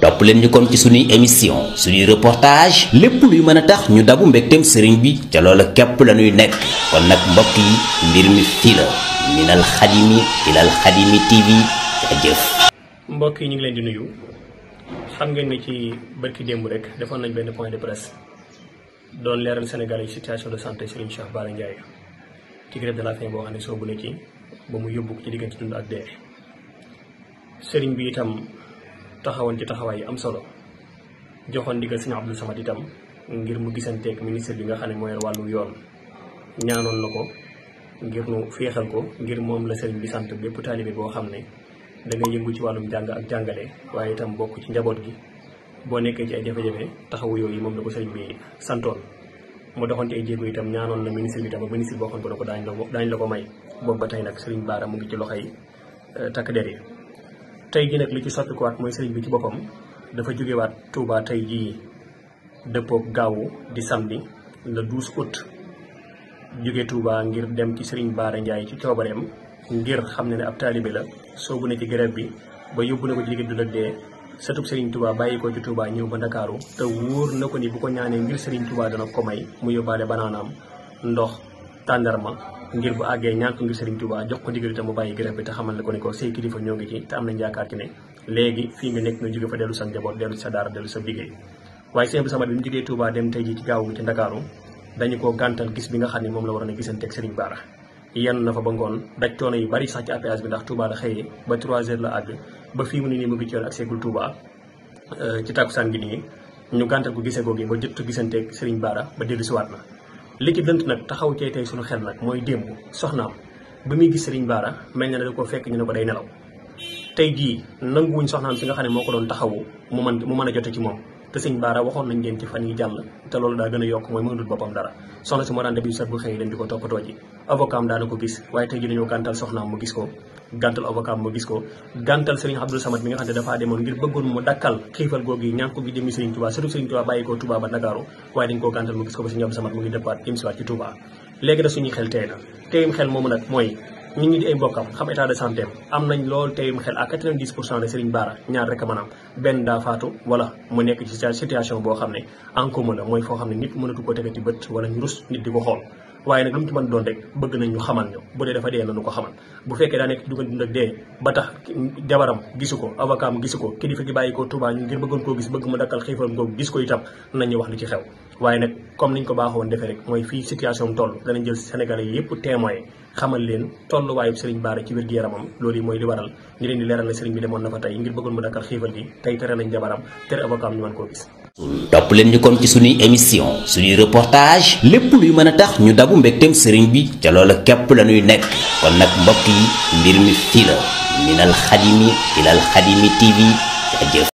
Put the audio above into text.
topp leen ñu kon ci suñuy émission suñuy reportage lépp luy mën a tax ñu dabu mbégteem sëriñ bi ca loola képp la ñuy nekk kon nag mbokk yi mbir mi fii la minal xadimi ilal xadimi TV jaajëf. mbokk yi ñu ngi leen di nuyu xam ngeen ne ci barki démb rek defoon nañ benn point de presse doon leeral Sénégal yi situation de santé Serigne Cheikh Bara Ndiaye ci grève de la faim boo xam ne soobu na ci ba mu yóbbu ko ci diggante dund ak dee. Serigne bi itam taxawoon ci taxawaay yi am solo joxoon ndigal Serigne Abdou Samad itam ngir mu gisanteeg ministre bi nga xam ne mooy wàllu yoon ñaanoon na ko ngir nu féexal ko ngir moom la Serigne bi sant bépp taalibe boo xam ne da ngay yëngu ci wàllum jàng ak jàngale waaye itam bokk ci njaboot gi boo nekkee ci ay jafe-jafe taxawu yooyu moom la ko sëriñ bi santoon mu doxoon ci ay jéego itam ñaanoon na ministre bi tam ak ministre boo xam ko daañ la ko may boobu ba tey nag sëriñ Bara mu ngi ci loxoy takk der yi. tey ji nag li ci soppikuwaat mooy sëriñ bi ci boppam dafa jógewaat Touba tey jii dëppoog gaawu di samedi le 12 août jóge Touba ngir dem ci sëriñ Bara Ndiaye ci coobareem ngir xam ne ab taalibe la soobu ne ci grève bi ba yóbbu na ko ci diggante dund ak dee satub Serigne Touba bàyyi ko ci Touba ñëw ba Ndakaaru te wóor na ko ni bu ko ñaanee ngir Serigne Touba dana ko may mu yóbbaale banaanaam ndox tàndarma ngir bu àggee ñaan ko ngir Serigne Touba jox ko ndigal itam mu bàyyi grève bi te xamal ne ko ne ko say kilifa ñoo ngi ci te am nañ yaakaar ci ne léegi fii nga nekk nga jóge fa dellu sa njaboot dellu sa daara dellu sa liggéey. waaye Serigne Abdou Samad bi mu jógee Touba dem tey ji ci gaawu ci Ndakaaru dañu ko gàntal gis bi nga xam ne moom la waroon a gisanteeg Serigne Bara yenn na fa ba ngoon daj coono yu bari sax ci APS bi ndax Touba la xëyee ba 3 heures la àgg ba fii mu ne nii mu ngi ci yoon ak seegul Touba ci tàkkusaan gi nii ñu gàntal ko gisee googu ba jot gisanteeg Serigne Bara ba dellu si waat na li ci dënt nag taxaw cee tey suñu xel nag mooy démb soxnaam ba muy gis Serigne Bara mel na ne da ko fekk ñu ne ko day nelaw tey jii nanguwuñ soxnaam si nga xam ne moo ko doon taxawu mu mën a jote ci moom te Serigne Bara waxoon nañ leen ci fan yi jàll te loolu daa gën a yokk mooy mënul boppam dara soxna si moo daan def yu set bu xëy dem di ko toppatoo ji avocat am daana ko gis waaye tey ji dañoo gàntal soxnaam mu gis ko gàntal avocat am mu gis ko gàntal Serigne Abdou Samad mi nga xam ne dafaa demoon ngir bëggoon mu dakkal xiifal googu yi ñaan ko gi jëmi Serigne Touba surtout Serigne Touba bàyyi ko Touba ba Ndakaaru waaye dañ koo gàntal mu gis ko ba Serigne Abdou Samad mu ngi dëppaat jëm si waat ci Touba léegi nag suñuy xel tey na teyum xel moomu nag mooy nit ñi di ay mbokkam xam état de santé am nañ loolu teyum xel à 90% de Serigne Bara ñaar rek a mën a am benn daa faatu wala mu nekk ci situation boo xam ne en commun la mooy foo xam ne nit mënatu ko tegati bët wala ñu rus nit di ko xool waaye nag lu mu ci mën doon rek bëgg nañ ñu xamal ñu bu dee dafa dee nañu ko xamal bu fekkee daa nekk ci dugal dund ak dee ba tax jabaram gisu ko avocat am gisu ko kilifa gi bàyyi ko Touba ñu ngir bëggoon koo gis bëgg mu dakkal xiifal googu gis ko itam nañu wax li ci xew waaye nag comme niñ ko baaxoon defee rek mooy fii situation toll danañ jël Sénégalais yi yëpp témoin xamal leen tolluwaayu Serigne Bara ci wér-gu-yaramam loolu yi mooy li waral ñu leen di leeral ne Serigne bi demoon na fa tey ngir bëggoon mu dakkal xiifal gi tey tere nañ jabaram tere avocat am ñu mën koo gis. topp leen ñu kon ci suñuy émission suñuy reportage lépp luy mën a tax ñu dabu mbégteem sëriñ bi ca loola képp la ñuy nekk kon nag mbokk yi mbir mi fii la minal xadimi ilal xadimi TV jaajëf.